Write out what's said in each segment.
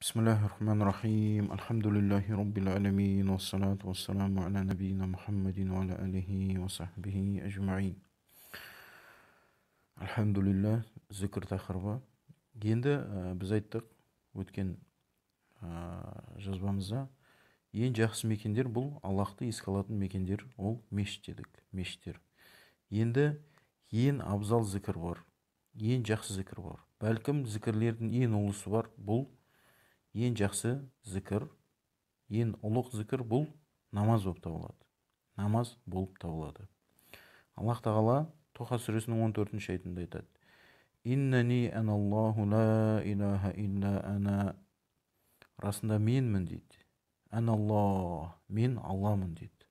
Бисмиллахи-рахмани-рахим. Альхамдулиллахи раббил аламин. Вассалату вассаламу аля набийна Мухаммадин ва аля алихи ва сахбихи ажмаин. Альхамдулилля, зікір тақырыбы. Енді біз айттық өткен жазбамызда, ең жақсы мекендер бұл Аллахты еске алатын мекендер, ол мешіт дедік, мешіттер. Енді ең абзал зікір бар, ең жақсы зікір бар. Бәлкім зікірлердің ең ұлысы бар, бұл ең жақсы зікір, ең ұлық зікір бұл намаз болып табылады. Намаз болып табылады. Аллах Тағала Тоха сүресінің 14-ші аятында айтады. Иннани аналлаху ла илаха илля ана. Расында менмін дейді. Аналлах, мен Алламын дейді.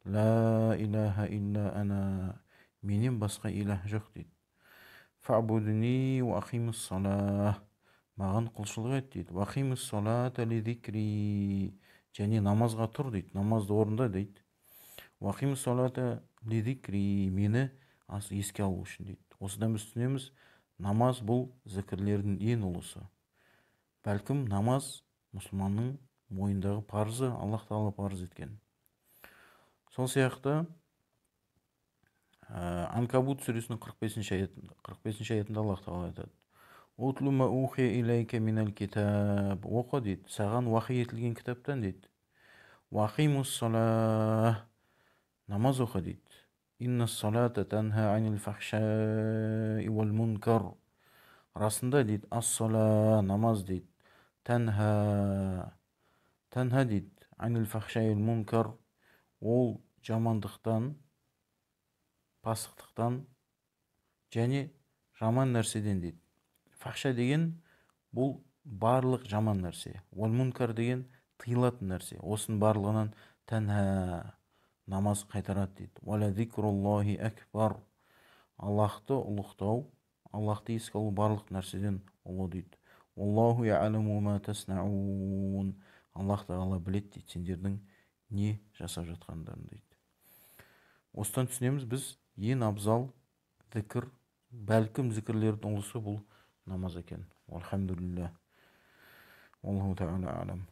Ла илаха илля ана. Менен басқа илах жоқ дейді. Фa'будни ва ақимус салах. Маған құлшылық ет дейді. Ва ақимус салата ли зикри. Және намазға тұр дейді. Намазды орында дейді. Ва ақимус салата ли зикри. Мені еске алу үшін дейді. Осыдан біз түсінеміз, намаз бұл зікірлердің ең ұлысы. Бәлкім намаз мұсылманның мойнындағы парызы, Аллах Тағала парыз еткен. Сол сияқты Анкабут сүресінің 45-ші аятында Аллах Тағала айтады. Утлу ма ухия илайка минал китаб. Оқы дейді, саған уахи етілген кітаптан дейді. Уақимус салах. Намаз оқы дейді. Инна салата танха анил фахшаи вал мункар. Расында дейді, ас-сала намаз дейді. Танха, танха дейді, анил фахшаи вал мункар. Ол жамандықтан, пасықтықтан және жаман нәрседен дейді. Фахша деген бұл барлық жаман нәрсе. Вал мункар деген тыйылатын нәрсе. Осының барлығынан танха намаз қайтарады дейді. Уәлә зикруллахи акбар. Аллахты ұлықтау, Аллахты еске алу барлық нәрседен ұлы дейді. Уаллаху я'ламу ма таснаун. Аллах Тағала біледі дейді сендердің не жасап жатқандарыңды дейді. Осыдан түсінеміз біз ең абзал зікір, бәлкім зікірлердің ұлысы бұл намаз екен. Алхамдулилля. Аллаху тағала алам.